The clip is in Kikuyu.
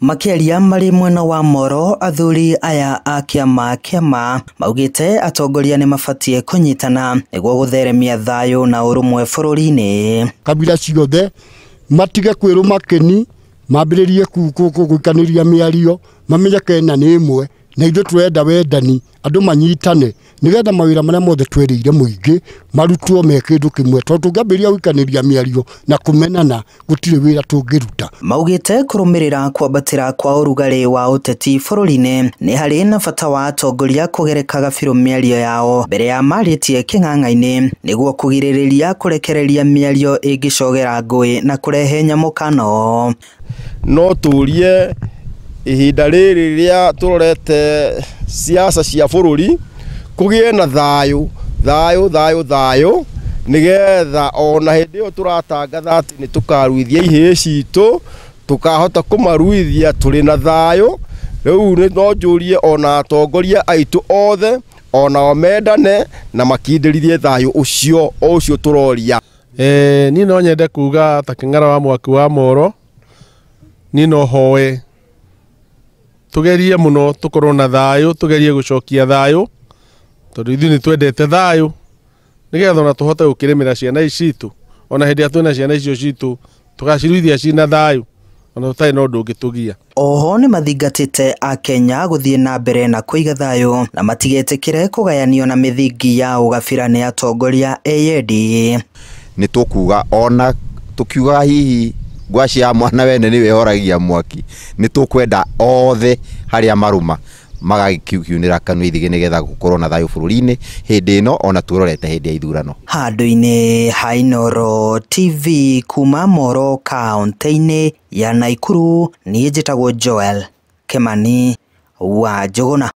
Makĩaria marĩ mwena wa Moro, athuri aya a kĩama kĩama maugĩte atongoria nĩ mabatiĩ kũnyitana nĩguo gũtheremia thayũ na ũrũmwe bũrũri-inĩ. Kabira ciothe matige kwĩrũma kĩni, mambĩrĩrie gũikanĩria mĩario, mamenye Kenya nĩ ĩmwe na ithuĩ tũrenda wendani, andũ manyitane nĩgetha mawĩra marĩa mothe twerĩire mũingĩ marutwo me kĩndũ kĩmwe, tondũ tũngĩambĩrĩria gũikanĩria mĩario na kũmenana gũtirĩ wĩra tũngĩruta. Maugĩte kũrũmĩrĩra kwambatĩra kwa ũrugarĩ wa ũteti bũrũri-inĩ nĩ harĩ na bata wa atongoria kũgerekaga biũ mĩario yao mbere ya marĩtie kĩng'ang'a-inĩ nĩguo kũgirĩrĩria kũrekereria mĩario ĩngĩcogera ngũĩ na kũrehe nyamũkano. No tũrie ihinda rĩrĩ rĩa tũrorete siasa cia bũrũri kũgĩe na thayũ, thayũ, thayũ, thayũ, nĩgetha ona hĩndĩ ĩyo tũratangatha atĩ nĩ tũkaruithia ihĩĩ citũ, tũkahota kũmaruithia tũrĩ na thayũ. Rĩu no njũrie ona atongoria aitũ othe onao mendane na makindĩrĩrie thayũ ũcio o ũcio tũroria. Niĩ no nyende kuga ta kĩng'ara wa mwaki wa Moro, niĩ no hoe tugerie muno tukorwo na thayũ, tugerie gũcokia thayũ, tondũ ithuĩ nĩ twendete thayũ, nĩgetha ona tũhote gũkĩrĩmĩra ciana ici citũ, ona hĩndĩ ĩrĩa twĩna ciana icio citũ tũgaciruithia ciĩna thayũ, ona tũtarĩ na ũndũ ũngĩtũgia. Oho nĩ mathingatĩte Akenya gũthiĩ na mbere na kũiga thayũ na matigetĩkĩre kũgayanio na mĩthingi ya ũgabira nĩ atongoria eyendi. Nĩ tũkuga ona tũkiugaga hihi ngwaci ya mwana wene nĩwe ĩhoragia mwaki, nĩ tũkwenda othe harĩa marũma magakiunĩra kanua ithigĩ nĩgetha gũkorwo na thayũ bũrũri-inĩ hĩndĩ ĩno ona tũrorete hĩndĩ ya ithurano. Handũ-inĩ ha Inooro TV kuma Moro kaũntĩ-inĩ ya Naikuru, niĩ njĩtagwo Joel Kimani wa Njũgũna.